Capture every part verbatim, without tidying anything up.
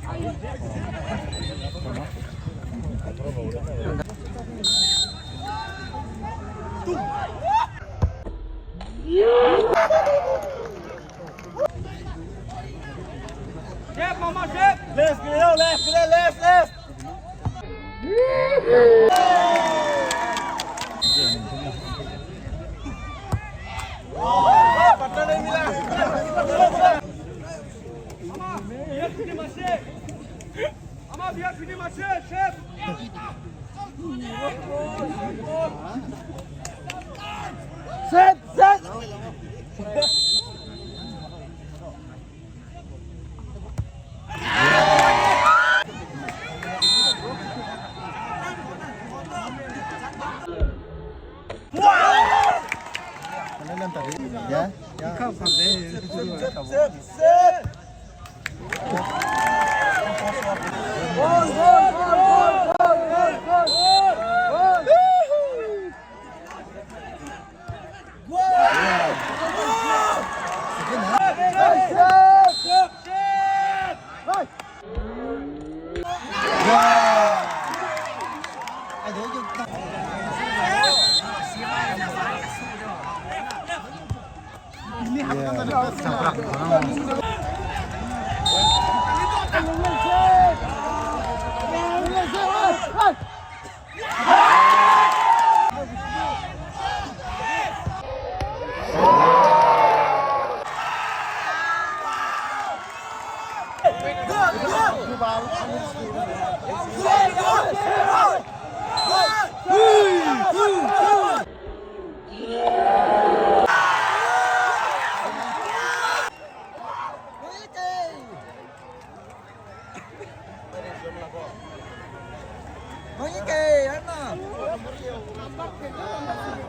Shape, mama, shape. Left, left, left, left, left. Set, set.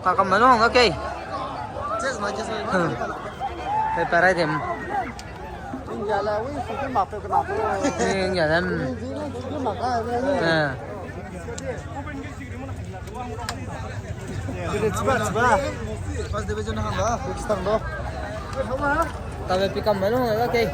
Kakam na nung, okay. Pe parai dem. India la, wi, su ke ma pe ke ma pe. India la. Eh. Chiba, chiba. First division hang ba, Pakistan do. Tabe pikam mai lo, okay.